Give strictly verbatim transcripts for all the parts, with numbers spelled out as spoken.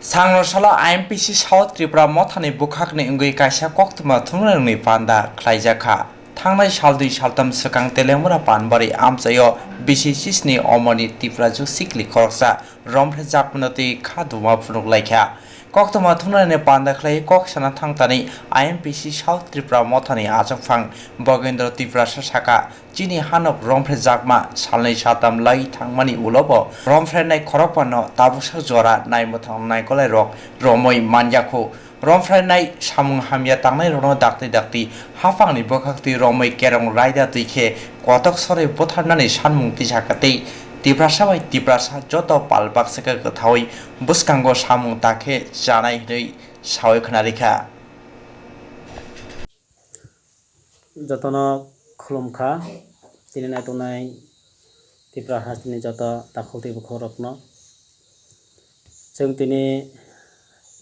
Sangno salo I M P C South Tripura mothani bwkhakni wngwi kaisa koktwma thumnairokni panda khlaijakha. Thangnai sal dui saltam swkang Teliamura Panbari amchaio bisi chisni omorni Tiprajwk sikli khoroksa romphrejakmano twi kha duma phunuk laikha. Koktwma thumnairokni panda khlaiwi kok sana thangtani I M P C South Tripura mothani achukphang Bogendra Tiprasa sakha, chini hanok romphrejakma salnwi satam lai thangmani ulobo romphrenai khorokpano tabuksa jora naimwthang naikolairok romwi manjakhu. Romphrenai samung hamya tangnairokno dakti dakti haphangni bwkhaktwi romwi kerong raida twi khe kotok sorwi butharnani sanmung tisakha tei Tiprasa bai Tiprasa joto pal baksa khe kwthaui bwskango samung ta khe chanai hwnwi saui khwnarikha. Jotono khulumkha, tini naituknai Tripura hasteni joto takhuk tei bukhukrokno. Chwng tini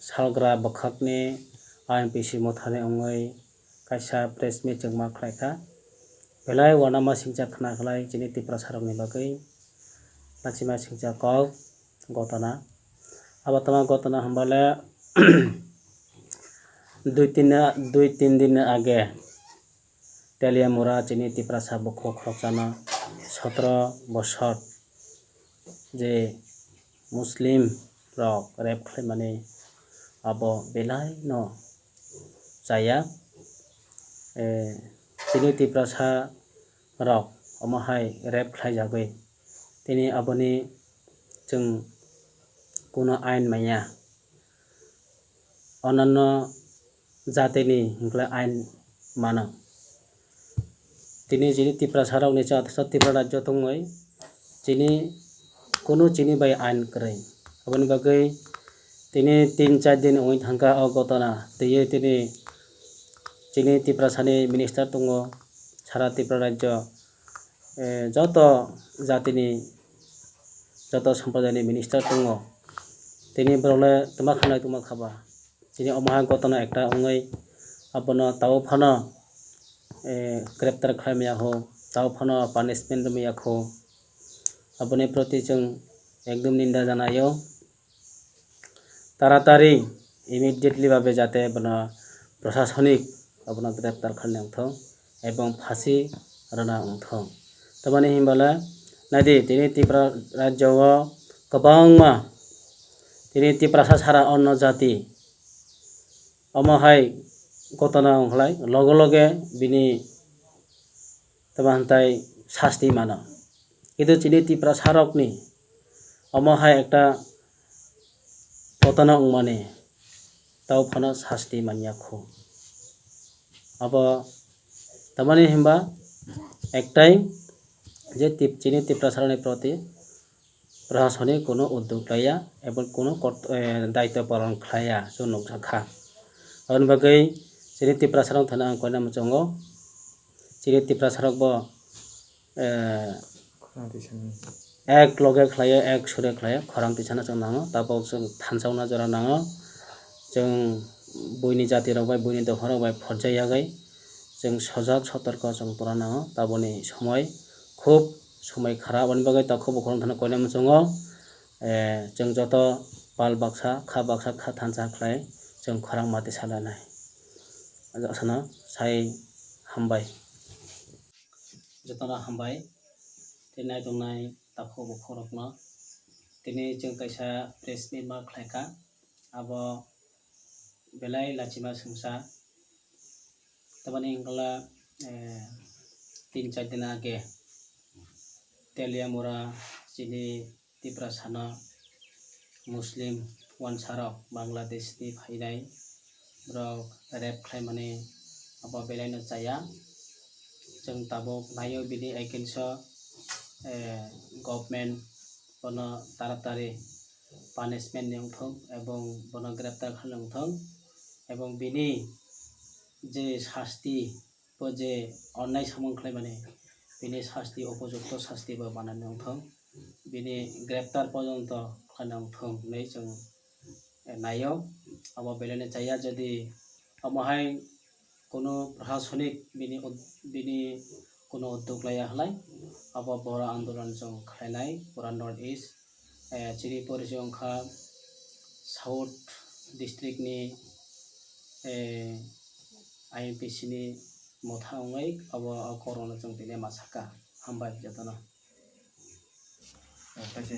salgra bwkhakni I M P C mothani wngwi kaisa press meet chwng ma khlaikha. Belai uanama singcha khna khlai chini Tiprasarokni bagwi lachima singcha kok gotona. Abo tama gotona hwnbale dui tin, dui tin din age Teliamura chini Tiprasa bukhuk khoroksano sotro bosor je Muslim rok rape khlaimani abo belai no chaya. Eh, chini Tiprasa rok omo hai rape khlaijagwi tini aboni chwng kuno ain manya. Onanno jatini hwnkhe ain mano. Tini chini Tiprasarokni chwng athaso Tripura rajyo tongwi chini kunu chini bai ain kwrwi. Aboni bagwi tini tin char din wngwi thangkha o gotona. Twiwi tini chini Tiprasani minister tongo, sara Tripura rajyo, eh, joto jatini, joto somprodayni minister tongo. Tini borokle twma khanai twma khaba. Chini omo hai gotona ekta wngwi abono tabuk phano, eh, greptar khlai maya kho, tabuk phano punishment rw maya kho. Aboni proti chwng ekdom ninda janaio. Taratari immediately babe jate bono prosasonik abono greptar khlai nangthok ebong phasi rwna wngthok. Tamani hinbale naidi tini Tripura rajyo o kwbangma tini Tiprasa sara onno jati omo hai gotona wngkhlai loge loge bini tamo hwntai sasti mano. Kintu chini Tiprasarokni omo hai ekta gotona wngmani tao phano sasti manya kho. Abo tamani hinba ektai je tip-, chini Tiprasarokni proti prosasonik kuno uddog laiya ebong kuno kot-, eh, daityo palon khlaiya chwng nukjakha. Aboni bagwi chini Tiprasarok thani ang koina muchungo. Chini Tiprasarok bo, eh, ek loge khlaiya, ek sure khlaiya, khorang tisana chwng nango. Tabok chwng thansauna jora nango. Chwng buini jatirok bai, buini dopharok bai phorjak yagwi chwng sojak sotorko chwng tongna nango. Taboni somoi khub somoi kharap, aboni bagwi takhuk bukhuk wngthana koina muchungo, eh, chwng joto pal baksa, kha baksa, kha thansa khlai chwng khorang mati salanai. Asano sai hambai. Jotono hambai. Tei naitongnai takhuk bukhukrokno. Tini chwng kaisa press meet ma khlaikha. Abo belai lachima swngsa. Tamani hwnkhe, eh, tin char din age Teliamura chini Tiprasano Muslim wansarok Bangladeshni phainai borok rape khlaimani abo belaino chaya. Chwng tabuk naio bini against-o, eh, government bono taratari punishment ni wngthok ebong bono greptar khlai wngthok ebong bini je sasti bo je onnai samung khlaimani bini sasti upojukto sasti bo manani wngthok bini greptar porjonto khlaina wngthok hinwi chwng naio. Abo belaino chaya jodi omo hai kunu prosasonik bini ud-, bini kunu uddog laiya halai abo boro andolon chwng khlainai pura North East, eh, chini porichai wngkha South district ni, eh, I M P C ni motha wngwi abo o korokno chwng tini ma sakha. Hambai jotono. Kaisa